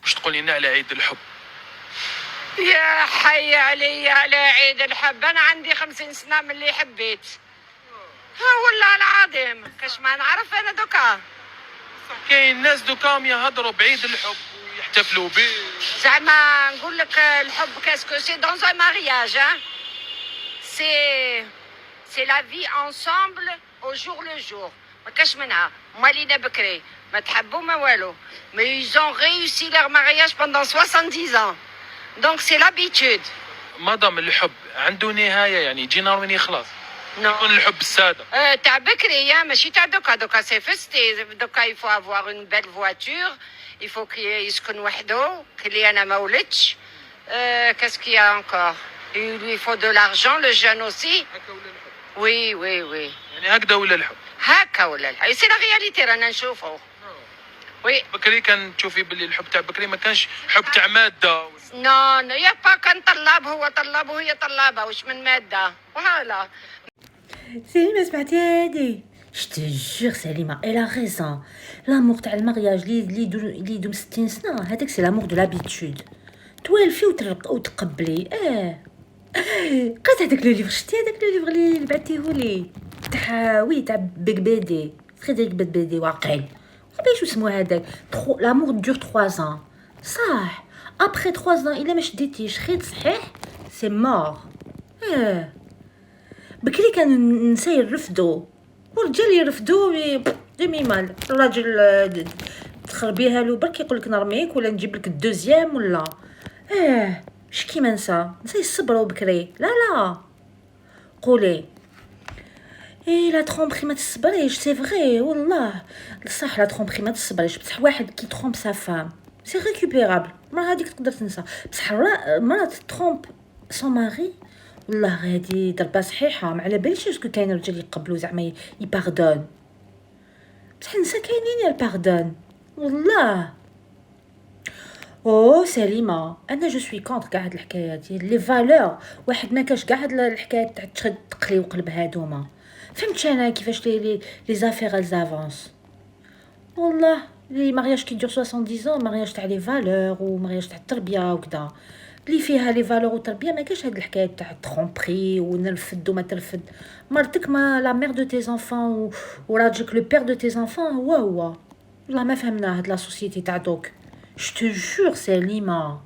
واش تقولي لنا على عيد الحب؟ يا حي علي على عيد الحب. انا عندي 50 سنة من اللي حبيت، ها والله العظيم كاش ما نعرف انا دوكا. كاين ناس دوكا يهضروا بعيد الحب ويحتفلوا به. زعما نقول لك الحب، qu'est-ce que c'est dans un mariage, hein؟ C'est la vie ensemble au jour le jour. ما كاش منها. مالينا بكري ما تحبوا ما والو، mais ils ont réussi leur mariage pendant 70 ans، donc c'est l'habitude. مادام الحب عنده نهايه، يعني يجي نهار وين يخلص. non. يكون الحب الساده. تاع بكري يا ماشي تاع دوكا. دوكا c'est fêté، دوكا il faut avoir une belle voiture، il faut que يسكن وحده كلي انا ما ولدتش. Qu'est-ce qu'il y a encore؟ il lui faut de l'argent، le jeune aussi. هكا ولا الحب؟ oui. يعني هكذا ولا الحب؟ هكا ولا الحب، c'est la réalité، رانا نشوفو، oui. بكري كان تشوفي باللي الحب تاع بكري ما كانش حب تاع ماده. non، y a pas. كان طلاب، هو طلاب وهي طلابه، واش من ماده؟ voilà. سليمة، سمعتي هادي؟ Je te jure سليمة، elle a raison. l'amour تاع ال mariage اللي يدوم 60 سنة، هذاك c'est l'amour de l'habitude. توالفي وتقبلي. قريت هذاك le livre، شتي هذاك le livre اللي بعتيهولي تاع، oui، تاع بيك بيدي، فريدريك بيك بيدي، واقيل باش اسمو هذاك. l'amour dure 3 ans، صح، après 3 ans الا ما شديتيش خيط صحيح، c'est mort. بكري كان النساء يرفدوا والرجال يرفدوا demi-mal. الراجل تخربيها له برك يقول لك نرميك ولا نجيب لك ال deuxième ولا مش كيما نسا. نسا يصبروا بكري. لا لا، قولي إيه la tromperie ما تصبريش، c'est vrai، والله صح، la tromperie ما تصبريش. بصح واحد qui trompe sa femme، c'est récupérable، المرا هذيك تقدر تنسى. بصح مرا trompe son mari، والله هادي ضربه صحيحه. ما على باليش est-ce que كاين رجال يقبلوا، زعما ي pardonne. بصح النساء كاينين ي pardonne والله. او سليمه، انا je suis contre كاع هاد الحكايات، les valeurs واحد ما كاش كاع هاد الحكايات تاع تقلي وقلب هادوما. فهمت انا كيفاش les affaires avancent؟ والله les mariages qui durent 70 ans، mariage تاع les valeurs و mariage تاع التربيه وكذا، اللي فيها les valeurs والتربيه، ما كاش هاد الحكايه تاع tromperie ونرفد وما ترفد. مرتك ما la mère de tes enfants وراجلك le père de tes enfants هو هو. والله ما فهمنا هاد la société تاع دوك، je te jure سليمه.